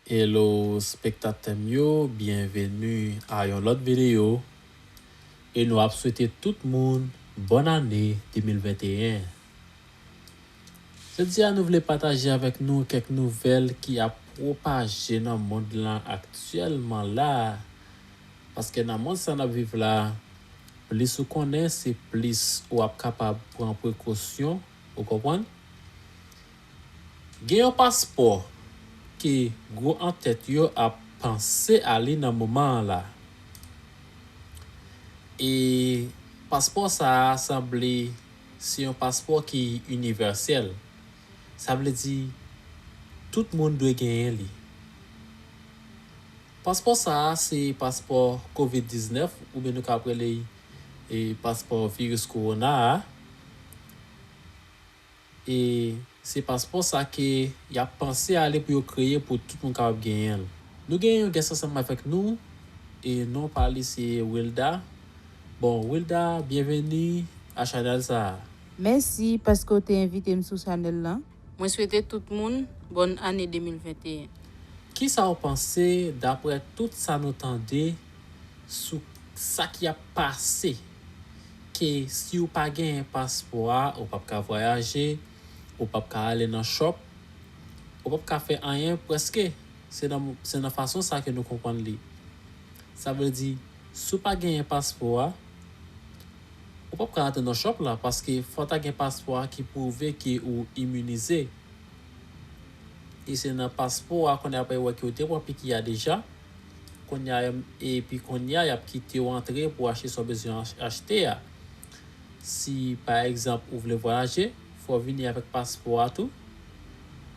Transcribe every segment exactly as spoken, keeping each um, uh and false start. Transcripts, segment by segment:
Hello, spektatè m yo, byenveni a yon lòt videyo. E nou ap swete tout moun bòn ane de mil venteyen. Jodi a, nou vle pataje avèk nou kèk nouvèl ki ap pwopaje nan mond lan aktyèlman la a. Paske nan mond sa n ap viv la, plis ou konnen, se plis ou ap kapab pran prekosyon, ou konprann? Gen yon paspò ke gwo antèt yo ap panse a li nan moman an la. E paspò sa a sanble se yon paspò ki inivèsèl. Sa vle di, tout moun dwe genyen li. Paspò sa a se paspò kovid diznèf, oubyen nou ka rele e paspò viris kowona a. E se paspò sa ke y ap panse a li pou yo kreye pou tout moun kapab genyen l. Nou gen yon guest ansanm avèk nou, e non pa li se Wilda. Bon, Wilda, byenveni a chanèl sa a. Mèsi paske w te envite m sou chanèl lan. Mwen swete tout moun bòn ane de mil venteyen. Kisa w panse, daprè tout sa nou tande, sou sa ki ap pase, ke si w pa genyen paspò a, ou p ap ka vwayaje, ou p ap ka ale nan shop, ou p ap ka fè anyen prèske. Se nan, se nan fason sa ke nou konprann li. Sa vle di, si w pa genyen paspò a, ou p ap ka rantre nan shop la, paske fò w ta gen paspò a ki pwouve ke ou iminize. E se nan paspò a kounye a apre yo wè ke w te pran piki a deja. Kounye a, epi kounye a, y ap kite w antre pou w achte sa w bezwen ach- achte a. Si, pa egzanp, ou vle vwayaje, fò w vini avèk paspò a tou,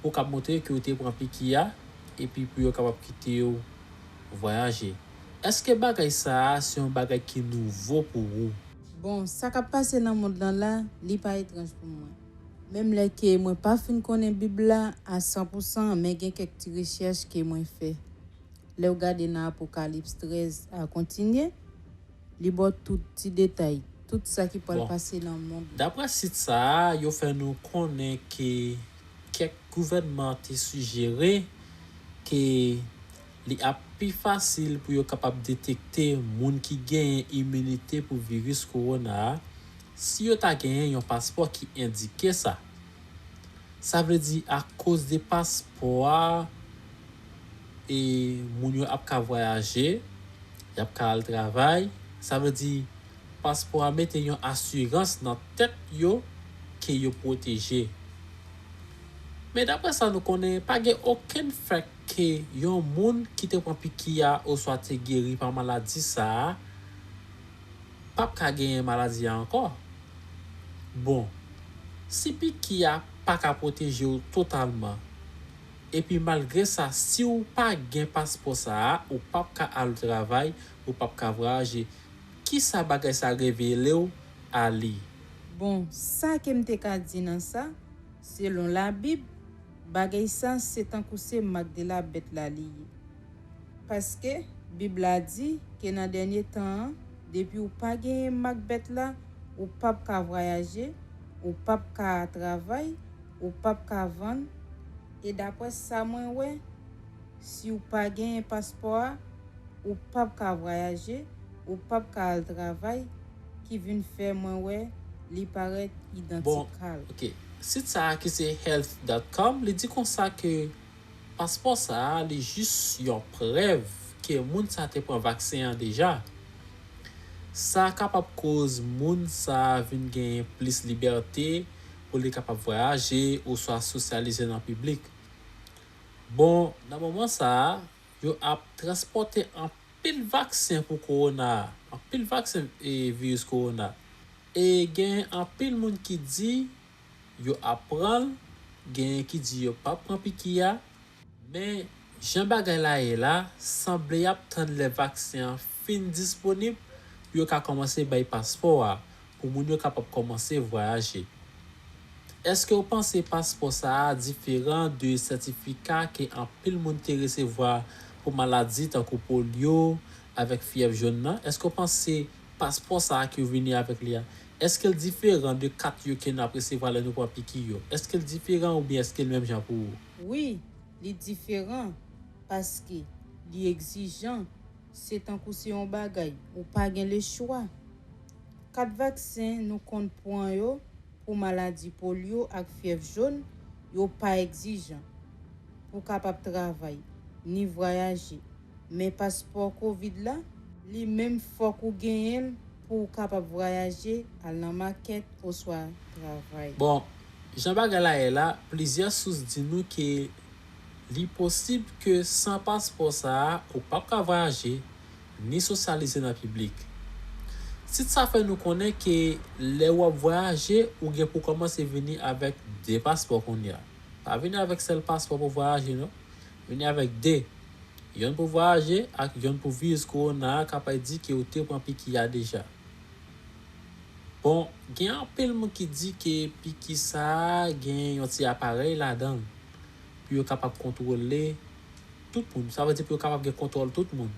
pou w kab montre ke w te pran piki a, epi pou yo kapab kite w vwayaje. Èske bagay sa a se yon bagay ki nouvo pou ou? Bon, sa k ap pase nan mond lan la, li pa etranj pou mwen. Menm lè ke mwen pa fin konnen Bib la a san pou san, men gen kèk ti rechèch ke mwen fè. Lè w gade nan Apokalips trèz a kontinye, li ba w tout ti detay, tout sa ki pral Bon. Pase nan mond lan. Daprè sit sa a, yo fè nou konnen ke kèk gouvènman te sijere ke li ap pi fasil pou yo kapab detekte moun ki genyen iminite pou viris kowona a si yo ta genyen yon paspò ki endike sa. Sa vle di, akoz de paspò a, e moun yo ap ka vwayaje, y ap ka al travay. Sa vle di, paspò a mete yon asirans nan tèt yo ke yo pwoteje. Men daprè sa nou konnen, pa gen okenn fè ke yon moun ki te pran piki a oswa te geri pa maladi sa a p ap ka genyen maladi a ankò. Bon, si piki a pa ka pwoteje w totalman, epi malgre sa, si w pa gen paspò sa a, ou p ap ka al travay, ou p ap ka vwayaje, kisa bagay sa revele w a li? Bon, sa ke m te ka di nan sa, selon Labib, bagay sa se tankou se mak de la bèt la li ye. Paske Bib la di ke nan dènye tan an, depi w pa genyen mak bèt la, ou p ap ka vwayaje, ou p ap ka travay, ou p ap ka vann. E daprè sa mwen wè, si w pa genyen paspò a, ou p ap ka vwayaje, ou p ap ka al travay, ki vin fè mwen wè li parèt Bon, idantikal. Ok. Sit sa a ki se health dot com, li di konsa ke paspò sa a, li jis yon prèv ke moun sa te pran vaksen an deja. Sa kapab koz moun sa a vin genyen plis libète pou li kapab vwayaje oswa sosyalize nan piblik. Bon, nan moman sa a, yo ap transpòte anpil vaksen pou kowona a, anpil vaksen e viris kowona. E gen anpil moun ki di yo ap pran l, genyen ki di yo p ap pran piki a. Men, jan bagay la ye la, sanble y ap tann lè vaksen an fin disponib pou yo ka kòmanse bay paspò a, pou moun yo kapab kòmanse vwayaje. Èske w panse paspò sa a diferan de sètifika ke anpil moun te resevwa pou maladi tankou polyo avèk fyèv jòn nan? Èske w panse paspò sa a ke w vini avèk li a, èske l diferan de kat yo ke n ap resevwa lè nou pran piki yo? Èske l diferan oubyen èske l menm jan pou ou? Wi, li diferan. paske li egzijan, se tankou se yon bagay ou pa gen lechwa. Kat vaksen nou konn pran yo pou maladi polyo ak fyèv jòn, yo pa egzijan pou kapab travay ni vwayaje. Men paspò kovid la, li menm fòk ou genyen l pou w kapab vwayaje, al nan makèt oswa travay. Bon, jan bagay la ye la, plizyè sous di nou ke li posib ke san paspò sa a, ou p ap ka vwayaje, ni sosyalize nan piblik. Sit sa fè nou konnen ke lè w ap vwayaje, ou gen pou kòmanse vini avèk de paspò kounye a. Pa vini avèk sèl paspò pou vwayaje, non. Vini avèk de. Yonn pou vwayaje ak yonn pou virus kowona a, kapab di ke ou te pran piki a deja. Bon, gen anpil moun ki di ke piki sa a gen yon ti aparèy ladan l pou yo kapab kontwole tout moun. Sa vle di pou yo kapab gen kontwòl tout moun.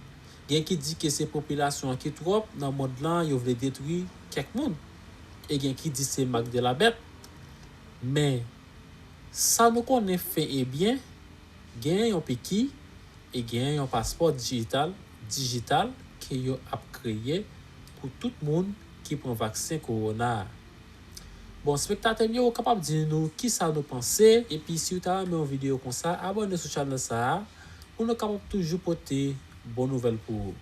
Gen ki di ke se popilasyon an ki twòp nan mond lan, yo vle detwi kèk moun. E gen ki di se mak de la bèt. Men, sa nou konnen fen e byen, gen yon piki e gen yon paspò dijital, dijital ke yo ap kreye pou tout moun ki pran vaksen kowona a. Bon, espektatè m yo, ou kapab di nou kisa nou panse, epi si w ta renmen yon videyo konsa, abòne sou chanèl sa a pou nou kapab toujou pote bon nouvèl pou ou.